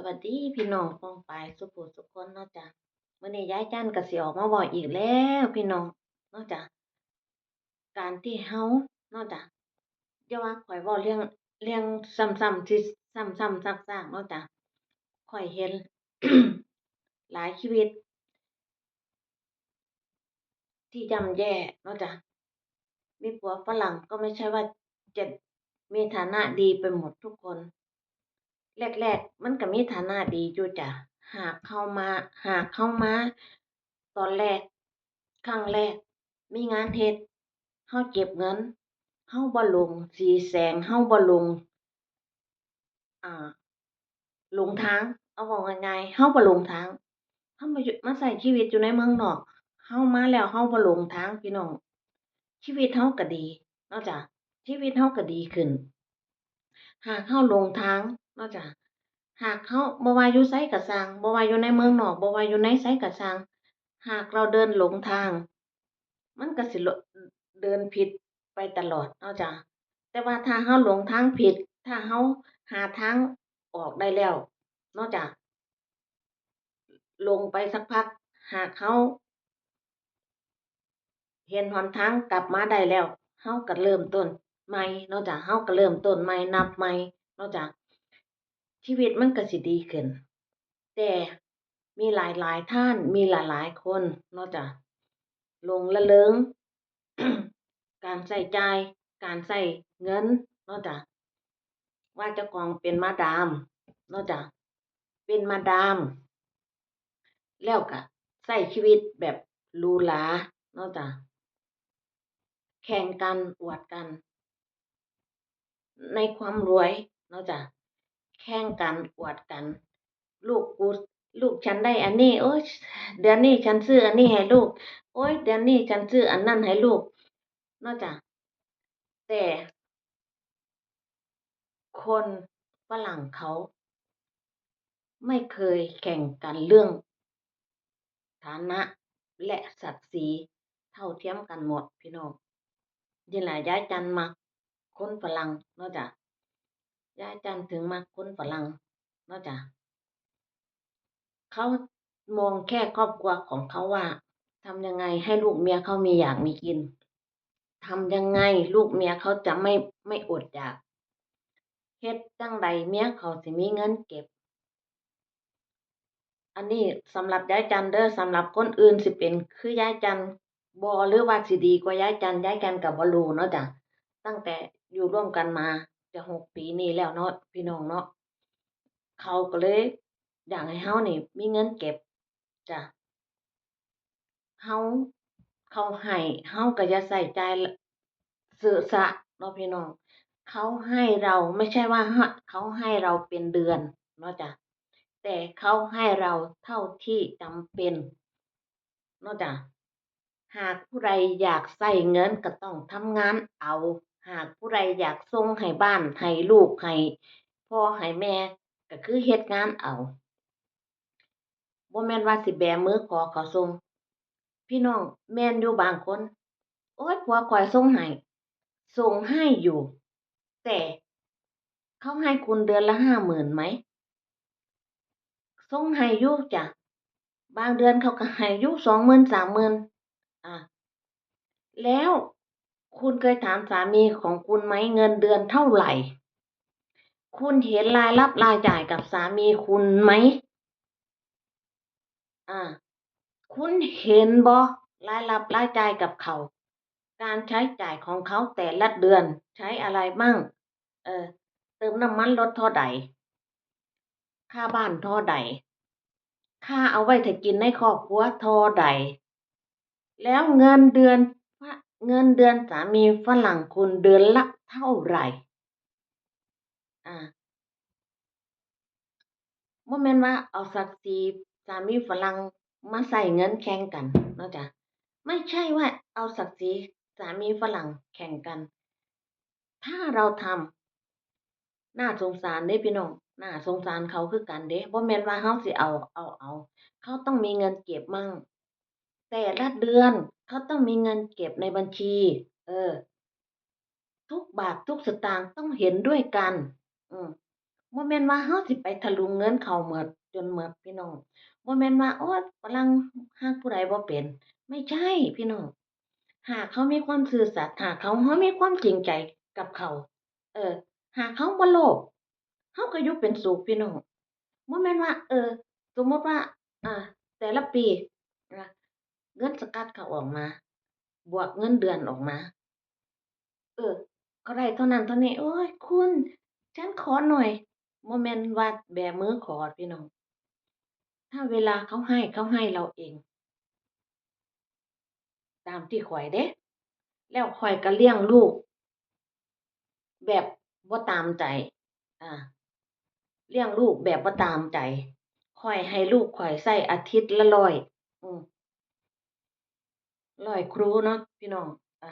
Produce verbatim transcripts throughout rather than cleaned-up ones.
วัสดีพี่น้องป้องปายสุผู้สุคนเนาะจ้ะ มื้อนี้ยายจันก็สิออกมาเว้าอีกแล้วพี่น้องเนาะจ้ะ การที่เฮาเนาะจ้ะ อย่าว่าข้อยเว้าเรื่อง เรื่องซ้ำๆ ที่ซ้ำๆ ซากๆ เนาะจ้ะ ข้อยเห็น หลายชีวิต ที่ย่ำแย่เนาะจ้ะ มีผัวฝรั่งก็ไม่ใช่ว่าจะมีฐานะดีไปหมดทุกคน แรกๆ มันก็มีฐานะดีอยู่จ้ะ หากเข้ามา หากเข้ามาตอนแรก ครั้งแรก มีงานเฮ็ด เฮาเก็บเงิน เฮาบ่หลงสีแสง เฮาบ่หลง อ่า หลงทาง เอาเว้าง่ายๆ เฮาบ่หลงทาง เฮามาอยู่ มาใช้ชีวิตอยู่ในเมืองนอก เฮามาแล้วเฮาบ่หลงทางพี่น้อง ชีวิตเฮาก็ดีเนาะจ้ะ ชีวิตเฮาก็ดีขึ้น หากเฮาหลงทางเนาะจ้ะ หากเฮา บ่ว่าอยู่ไสก็ซ่าง บ่ว่าอยู่ในเมืองนอก บ่ว่าอยู่ในไสก็ซ่าง หากเราเดินหลงทาง มันก็สิหล- เดินผิดไปตลอดเนาะจ้ะ แต่ว่าถ้าเฮาหลงทางผิด ถ้าเฮาหาทางออกได้แล้วเนาะจ้ะ หลงไปสักพัก หากเฮาเห็นหนทางกลับมาได้แล้ว เฮาก็เริ่มต้นใหม่เนาะจ้ะ เฮาก็เริ่มต้นใหม่ นับใหม่เนาะจ้ะ ชีวิตมันก็สิดีขึ้น แต่มีหลายๆ ท่าน มีหลายๆ คนเนาะจ้ะ หลงละเริง การใช้จ่าย การใช้เงินเนาะจ้ะ ว่าเจ้าของเป็นมาดามเนาะจ้ะ เป็นมาดาม แล้วก็ใช้ชีวิตแบบหรูหราเนาะจ้ะ แข่งกัน อวดกัน ในความรวยเนาะจ้ะ แข่งกัน อวดกัน ลูกกู ลูกฉันได้อันนี้ โอ๊ย เดือนนี้ฉันซื้ออันนี้ให้ลูก โอ๊ย เดือนนี้ฉันซื้ออันนั้นให้ลูกเนาะจ้ะ แต่คนฝรั่งเขาไม่เคยแข่งกันเรื่องฐานะและศักดิ์ศรี เท่าเทียมกันหมดพี่น้อง นี่ล่ะยายจันมักคนฝรั่งเนาะจ้ะ ยายจันถึงมักคนฝรั่งเนาะจ้ะ เขามองแค่ครอบครัวของเขาว่า ทำยังไงให้ลูกเมียเขามีอยากมีกิน ทำยังไงลูกเมียเขาจะไม่ ไม่อดอยาก เฮ็ดจั่งใดเมียเขาสิมีเงินเก็บ อันนี้สำหรับยายจันเด้อ สำหรับคนอื่นสิเป็นคือยายจันบ่ หรือว่าสิดีกว่ายายจัน ยายจันก็บ่รู้เนาะจ้ะ ตั้งแต่อยู่ร่วมกันมาจะหกปีนี่แล้วเนาะ พี่น้องเนาะ เขาก็เลยอยากให้เฮานี่มีเงินเก็บจ้ะ เฮา เขาให้ เฮาก็อย่าใช้จ่ายเสอะสะเนาะพี่น้อง เขาให้เรา ไม่ใช่ว่า เขาให้เราเป็นเดือนเนาะจ้ะ แต่เขาให้เราเท่าที่จำเป็นเนาะจ้ะ หากผู้ใดอยากใช้เงินก็ต้องทำงานเอา หากผู้ใดอยากส่งให้บ้าน ให้ลูก ให้พ่อ ให้แม่ ก็คือเฮ็ดงานเอา บ่แม่นว่าสิแบมือขอเขาส่ง พี่น้อง แม่นอยู่บางคน โอ๊ย ผัวข้อยส่งให้ ส่งให้อยู่ แต่เขาให้คุณเดือนละห้าหมื่นไหม ส่งให้อยู่จ้ะ บางเดือนเขาก็ให้อยู่สองหมื่น สามหมื่น อ่ะ แล้วคุณเคยถามสามีของคุณไหม เงินเดือนเท่าไหร่ คุณเห็นรายรับรายจ่ายกับสามีคุณไหม อ่า คุณเห็นบ่ รายรับรายจ่ายกับเขา การใช้จ่ายของเขาแต่ละเดือนใช้อะไรมั่ง เออ เติมน้ำมันรถเท่าใด ค่าบ้านเท่าใด ค่าเอาไว้ถ้ากินในครอบครัวเท่าใด แล้วเงินเดือน เงินเดือนสามีฝรั่งคุณเดือนละเท่าไหร่ อ่า บ่แม่นว่าเอาศักดิ์ศรีสามีฝรั่งมาใช้เงินแข่งกันเนาะจ้ะ ไม่ใช่ว่าเอาศักดิ์ศรีสามีฝรั่งแข่งกัน ถ้าเราทำ น่าสงสารเด้พี่น้อง น่าสงสารเขาคือกันเด้ บ่แม่นว่าเฮาสิเอา เอา เอา เขาต้องมีเงินเก็บมั่ง แต่ละเดือนเขาต้องมีเงินเก็บในบัญชี เออ ทุกบาททุกสตางค์ต้องเห็นด้วยกัน อืม บ่แม่นว่าเราสิไปถลุงเงินเขาหมด จนหมดพี่น้อง บ่แม่นว่า โอ๊ย ฝรั่งฮักผู้ใดบ่เป็น ไม่ใช่พี่น้อง หากเรามีความซื่อสัตย์ หากเขา เรามีความจริงใจกับเขา เออ หากเราบ่โลภ เราก็อยู่เป็นสุขพี่น้อง บ่แม่นว่า เออ สมมุติว่า อ่า แต่ละปีนะ เงินสกัดเขาออกมา บวกเงินเดือนออกมา เออ เขาได้เท่านั้นเท่านี้ โอ๊ย คุณ ฉันขอหน่อย บ่แม่นว่าแบมือขอพี่น้อง ถ้าเวลาเขาให้ เขาให้เราเอง ตามที่ข้อยเด้ แล้วข้อยก็เลี้ยงลูก แบบบ่ตามใจ อ่า เลี้ยงลูกแบบบ่ตามใจ ข้อยให้ลูกข้อยใช้อาทิตย์ละร้อย อืม ร้อยครูเนาะพี่น้อง อ่า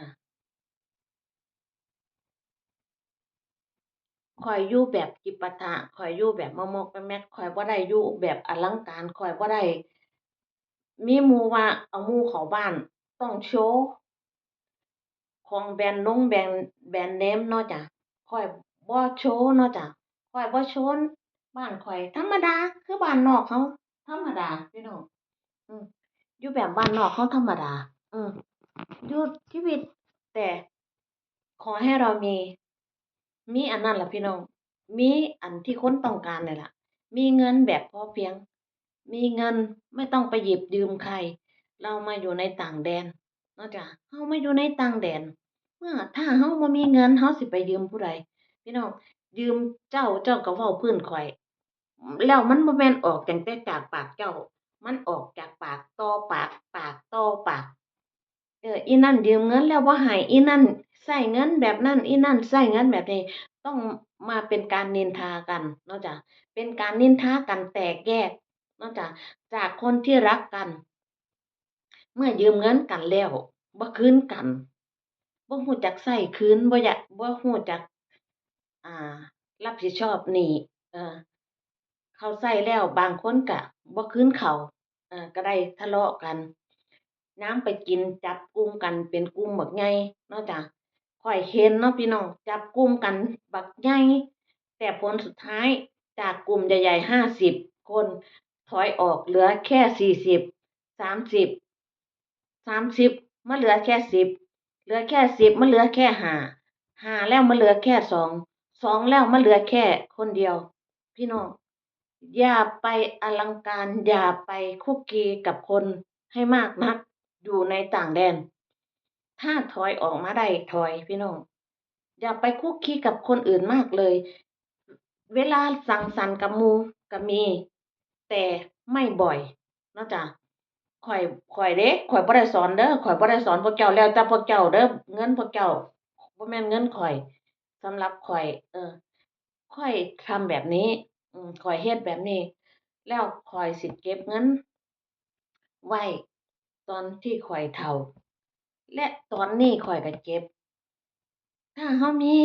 ข้อยอยู่แบบจิปาถะ ข้อยอยู่แบบมอกๆแมกๆ ข้อยบ่ได้อยู่แบบอลังการ ข้อยบ่ได้ มีหมู่ว่าเอาหมู่เข้าบ้านต้องโชว์ ของแบรนด์นงแบรนด์ แบรนด์เนมเนาะจ้ะ ข้อยบ่โชว์เนาะจ้ะ ข้อยบ่โชว์ บ้านข้อยธรรมดา คือบ้านนอกเขา ธรรมดาพี่น้อง อืม อยู่แบบบ้านนอกเขาธรรมดา อืม อยู่ชีวิต แต่ขอให้เรามี มีอันนั้นล่ะพี่น้อง มีอันที่คนต้องการนี่ล่ะ มีเงินแบบพอเพียง มีเงินไม่ต้องไปหยิบยืมใคร เรามาอยู่ในต่างแดนเนาะจ้ะ เรามาอยู่ในต่างแดน เมื่อถ้าเราบ่มีเงิน เราสิไปยืมผู้ใด พี่น้อง ยืมเจ้า เจ้าก็เว้าพื้นข้อย แล้วมันบ่แม่นออกตั้งแต่จากปากเจ้า มันออกจากปากต่อปาก ปากต่อปาก เออ อีนั่นยืมเงินแล้วบ่ให้ อีนั่นใช้เงินแบบนั้น อีนั่นใช้เงินแบบนี้ ต้องมาเป็นการนินทากันเนาะจ้ะ เป็นการนินทากันแตกแยกเนาะจ้ะ จากคนที่รักกัน เมื่อยืมเงินกันแล้ว บ่คืนกัน บ่รู้จักใช้คืน บ่อยาก บ่รู้จัก อ่า รับผิดชอบหนี้ เออ เขาใช้แล้วบางคนก็บ่คืนเขา เออ ก็ได้ทะเลาะกัน ยามไปกินจับกลุ่มกันเป็นกลุ่มบักใหญ่เนาะจ้ะ ข้อยเห็นเนาะพี่น้อง จับกลุ่มกันบักใหญ่ แต่ผลสุดท้ายจากกลุ่มใหญ่ๆห้าสิบคน ถอยออกเหลือแค่สี่สิบ สามสิบ สามสิบ มาเหลือแค่สิบ เหลือแค่สิบ มาเหลือแค่ห้า ห้าแล้วมาเหลือแค่สอง สองแล้วมาเหลือแค่คนเดียว พี่น้อง อย่าไปอลังการ อย่าไปคุกคีกับคนให้มากนัก อยู่ในต่างแดน ถ้าถอยออกมาได้ถอยพี่น้อง อย่าไปคุกคีกับคนอื่นมากเลย เวลาสังสรรค์กับหมู่ก็มี แต่ไม่บ่อยเนาะจ้ะ ข้อย ข้อยเด้ ข้อยบ่ได้สอนเด้อ ข้อยบ่ได้สอนพวกเจ้า แล้วแต่พวกเจ้าเด้อ เงินพวกเจ้า บ่แม่นเงินข้อย สำหรับข้อย เออ ข้อยทำแบบนี้ อืม ข้อยเฮ็ดแบบนี้ แล้วข้อยสิเก็บเงินไว้ตอนที่ข้อยเฒ่า และตอนนี้ข้อยก็เก็บ ถ้าเรามี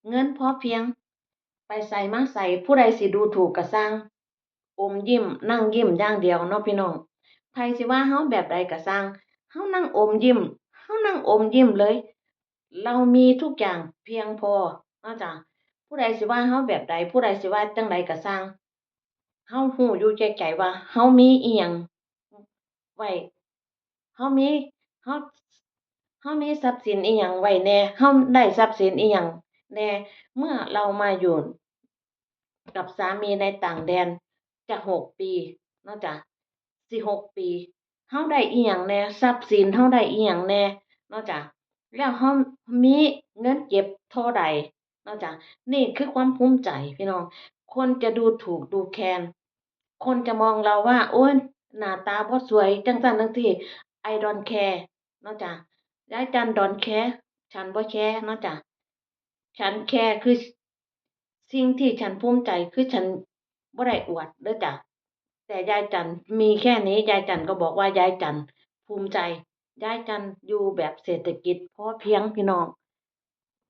เงินพอเพียง ไปไสมาไส ผู้ใดสิดูถูกก็ซ่าง อมยิ้ม นั่งยิ้มอย่างเดียวเนาะพี่น้อง ไผสิว่าเราแบบใดก็ซ่าง เรานั่งอมยิ้ม เรานั่งอมยิ้มเลย เรามีทุกอย่างเพียงพอเนาะจ้ะ ผู้ใดสิว่าเราแบบใด ผู้ใดสิว่าจั่งใดก็ซ่าง เรารู้อยู่แก่ใจว่าเรามีอิหยังไว้ เรามี เรา เรามีทรัพย์สินอิหยังไว้แหน่ เราได้ทรัพย์สินอิหยังแหน่ เมื่อเรามาอยู่กับสามีในต่างแดนจะหกปีเนาะจ้ะ สิหกปี เราได้อิหยังแหน่ ทรัพย์สินเราได้อิหยังแหน่เนาะจ้ะ แล้วเรามีเงินเก็บเท่าใดเนาะจ้ะ นี่คือความภูมิใจพี่น้อง คนจะดูถูกดูแคลน คนจะมองเราว่า โอ๊ย หน้าตาบ่สวย จั่งซั้นจั่งซี้ I don't care เนาะจ้ะ ยายจัน don't care ฉันบ่แคร์เนาะจ้ะ ฉันแคร์คือสิ่งที่ฉันภูมิใจ คือฉันบ่ได้อวดเด้อจ้ะ แต่ยายจันมีแค่นี้ ยายจันก็บอกว่ายายจันภูมิใจ ยายจันอยู่แบบเศรษฐกิจพอเพียงพี่น้อง